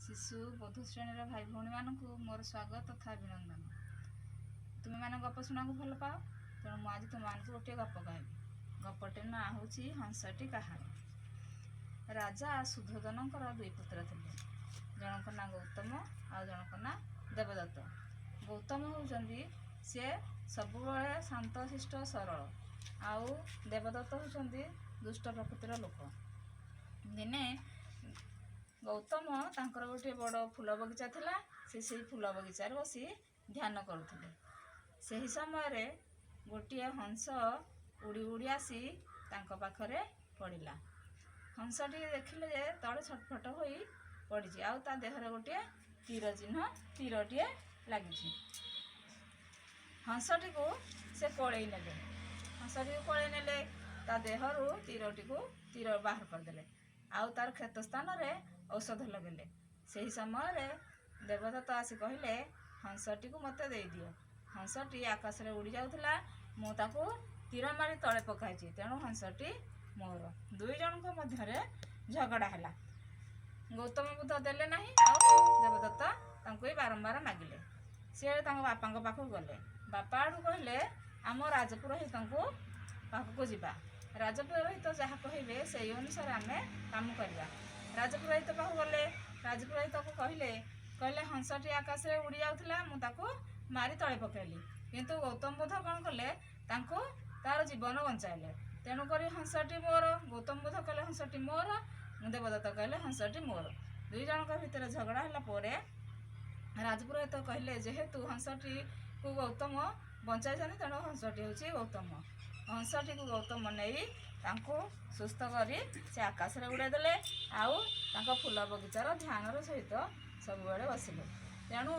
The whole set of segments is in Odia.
ଶିଶୁ ବୋଧ ଶ୍ରେଣୀର ଭାଇ ଭଉଣୀମାନଙ୍କୁ ମୋର ସ୍ୱାଗତ ତଥା ଅଭିନନ୍ଦନ। ତୁମେମାନେ ଗପ ଶୁଣିବାକୁ ଭଲ ପାଅ, ତେଣୁ ମୁଁ ଆଜି ତୁମମାନଙ୍କୁ ଗୋଟିଏ ଗପ କହିବି। ଗପଟିର ନାଁ ହେଉଛି ହଂସଟି କାହାର। ରାଜା ସୁଧୋଦନଙ୍କର ଦୁଇ ପୁତ୍ର ଥିଲେ। ଜଣଙ୍କ ନାଁ ଗୌତମ ଆଉ ଜଣଙ୍କ ନାଁ ଦେବଦତ୍ତ। ଗୌତମ ହେଉଛନ୍ତି ସିଏ ସବୁବେଳେ ଶାନ୍ତଶିଷ୍ଟ, ସରଳ, ଆଉ ଦେବଦତ୍ତ ହେଉଛନ୍ତି ଦୁଷ୍ଟ ପ୍ରକୃତିର ଲୋକ। ଦିନେ ଗୌତମ ତାଙ୍କର ଗୋଟିଏ ବଡ଼ ଫୁଲ ବଗିଚା ଥିଲା। ସେ ସେଇ ଫୁଲ ବଗିଚାରେ ବସି ଧ୍ୟାନ କରୁଥିଲେ। ସେହି ସମୟରେ ଗୋଟିଏ ହଂସ ଉଡ଼ି ଉଡ଼ି ଆସି ତାଙ୍କ ପାଖରେ ପଡ଼ିଲା। ହଂସଟି ଦେଖିଲେ ଯେ ତଳେ ଛଟପଟ ହୋଇ ପଡ଼ିଛି ଆଉ ତା ଦେହରେ ଗୋଟିଏ ତୀର ଚିହ୍ନ, ତୀରଟିଏ ଲାଗିଛି। ହଂସଟିକୁ ସେ କୋଳେଇ ନେଲେ। ହଂସଟିକୁ କୋଳେଇ ନେଲେ, ତା ଦେହରୁ ତୀରଟିକୁ ତୀର ବାହାର କରିଦେଲେ ଆଉ ତାର କ୍ଷତ ସ୍ଥାନରେ ଔଷଧ ଲଗେଇଲେ। ସେହି ସମୟରେ ଦେବଦତ୍ତ ଆସି କହିଲେ, "ହଂସଟିକୁ ମୋତେ ଦେଇଦିଅ। ହଂସଟି ଆକାଶରେ ଉଡ଼ି ଯାଉଥିଲା, ମୁଁ ତାକୁ ତୀର ମାରି ତଳେ ପକାଇଛି, ତେଣୁ ହଂସଟି ମୋର।" ଦୁଇ ଜଣଙ୍କ ମଧ୍ୟରେ ଝଗଡ଼ା ହେଲା। ଗୌତମ ବୁଦ୍ଧ ଦେଲେ ନାହିଁ ଆଉ ଦେବଦତ୍ତ ତାଙ୍କୁ ବି ବାରମ୍ବାର ମାଗିଲେ। ସିଏ ତାଙ୍କ ବାପାଙ୍କ ପାଖକୁ ଗଲେ। ବାପା ଆଡ଼ୁ କହିଲେ, "ଆମ ରାଜପୁରୋହିତଙ୍କୁ ପାଖକୁ ଯିବା। ରାଜପୁରୋହିତ ଯାହା କହିବେ, ସେଇ ଅନୁସାରେ ଆମେ କାମ କରିବା।" ରାଜପୁରୋହିତ ପାଖକୁ ଗଲେ। ରାଜପୁରୋହିତକୁ କହିଲେ, କହିଲେ, "ହଂସଟି ଆକାଶରେ ଉଡ଼ି ଯାଉଥିଲା, ମୁଁ ତାକୁ ମାରି ତଳେ ପକାଇଲି, କିନ୍ତୁ ଗୌତମ ବୁଦ୍ଧ କ'ଣ କଲେ, ତାଙ୍କୁ ତାର ଜୀବନ ବଞ୍ଚାଇଲେ, ତେଣୁକରି ହଂସଟି ମୋର।" ଗୌତମ ବୁଦ୍ଧ କହିଲେ ହଂସଟି ମୋର, ଦେବଦତ୍ତ କହିଲେ ହଂସଟି ମୋର। ଦୁଇ ଜଣଙ୍କ ଭିତରେ ଝଗଡ଼ା ହେଲା ପରେ ରାଜପୁରୋହିତ କହିଲେ, ଯେହେତୁ ହଂସଟିକୁ ଗୌତମ ବଞ୍ଚାଇଛନ୍ତି, ତେଣୁ ହଂସଟି ହେଉଛି ଗୌତମ। ହଂସଟିକୁ ଗୌତମ ନେଇ ତାଙ୍କୁ ସୁସ୍ଥ କରି ସେ ଆକାଶରେ ଉଡ଼ାଇ ଦେଲେ ଆଉ ତାଙ୍କ ଫୁଲ ବଗିଚାର ଧ୍ୟାନର ସହିତ ସବୁବେଳେ ବସିଲେ। ତେଣୁ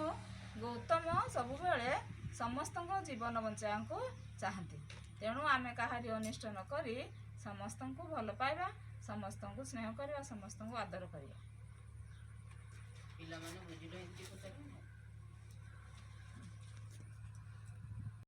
ଗୌତମ ସବୁବେଳେ ସମସ୍ତଙ୍କ ଜୀବନ ବଞ୍ଚାଇବାକୁ ଚାହାନ୍ତି। ତେଣୁ ଆମେ କାହାରି ଅନିଷ୍ଟ ନ କରି ସମସ୍ତଙ୍କୁ ଭଲ ପାଇବା, ସମସ୍ତଙ୍କୁ ସ୍ନେହ କରିବା, ସମସ୍ତଙ୍କୁ ଆଦର କରିବା। ପିଲାମାନେ ବୁଝିଲେ ଏମିତି ପଚାରିବେ।